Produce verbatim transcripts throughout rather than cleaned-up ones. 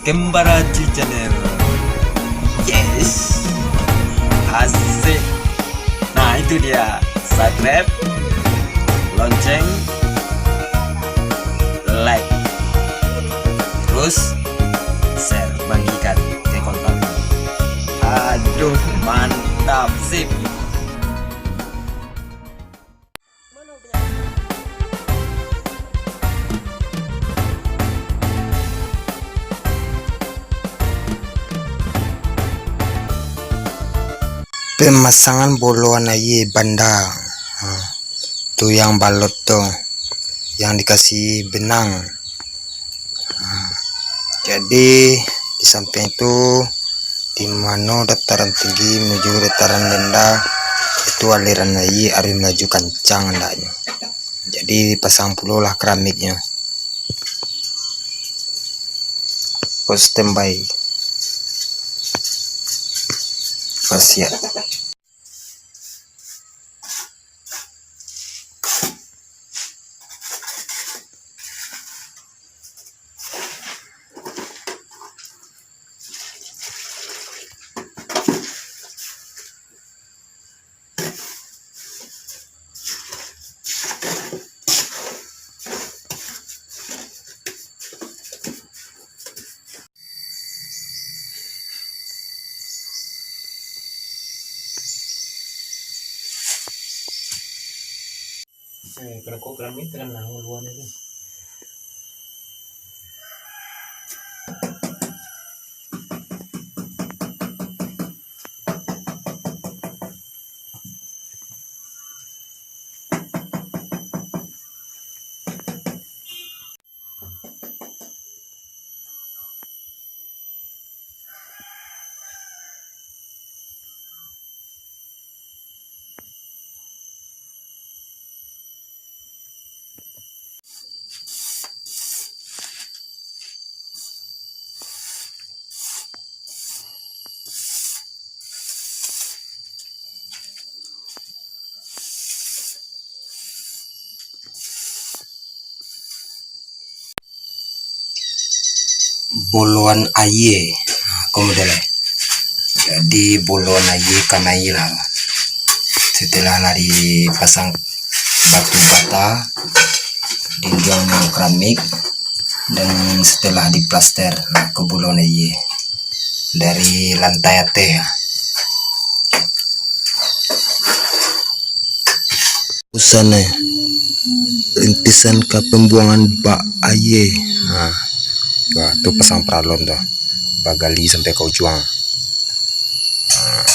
Embaraji Channel. Yes. Asik. Nah, itu dia. Subscribe, lonceng, like, terus share, bagikan ke kontak. Aduh, mantap, sip. Pemasangan boloan aia banda. Ha, tu yang balot tu, yang dikasih benang. Ha, jadi, di samping itu, di mano dataran tinggi menuju dataran rendah, itu aliran aia harus melaju kancang hendaknyo. Jadi, pasang pulolah keramiknyo. Kau standby. Kau siap. Eh, kalau kau keramik, tenang, luar ni tu. Boloan aia. Ha, ko model e. Jadi, boloan aia kanai lah. Setelah lah dipasang batu bata, dinding keramik, dan setelah diplaster, nah, ko boloan aia dari lantai ateh. Usan e, rintisan ka pambuangan bak aia. Ha. Bah, tu pasang paralon tu. Bagali sampai ka ujuang. Ha.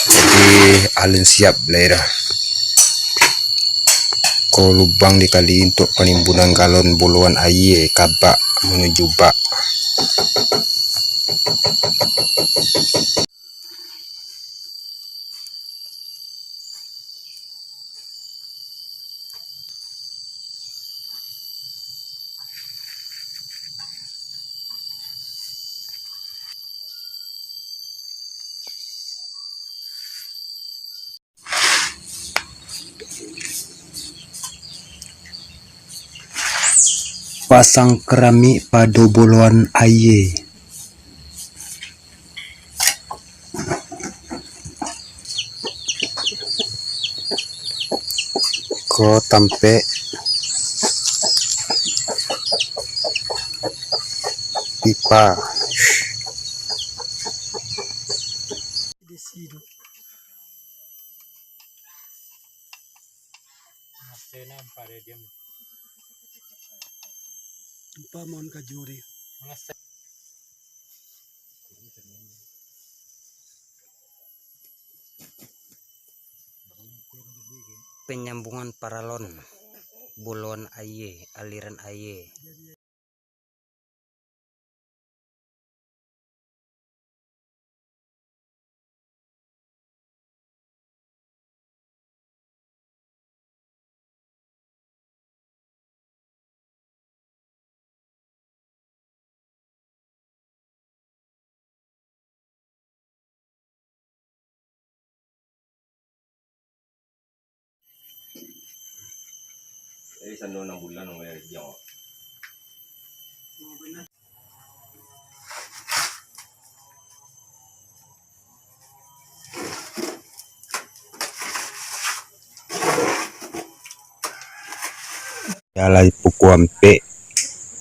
Jadi, alun siap lai dah. Ko lubang dikali untuak panimbunan galon boloan aia ka bak manuju bak. Pasang keramik pado boloan aia. Ko tampek pipa. Tempat mohon kajuri. Penyambungan paralon, boloan aia, aliran aia. Eh, sando enam bulan, nang bayar diau. Lah pukua ampek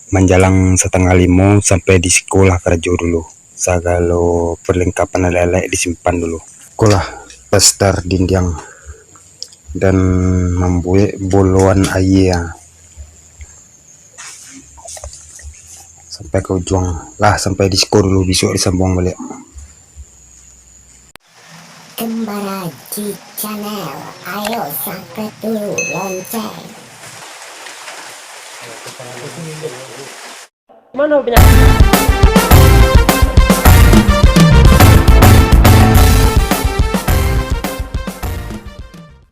manjalang satangah limo, sampai di siko lah karajo dulu. Sagalo perlengkapan alek-alek disimpan dulu. Ikolah plester dindiang dan mambuek boloan aia. Sampai ka ujuang. Lah, sampai di siko dulu, bisuak disambuang baliak. Kembara di channel, ayo sangka dulu lonceng. Mano punya?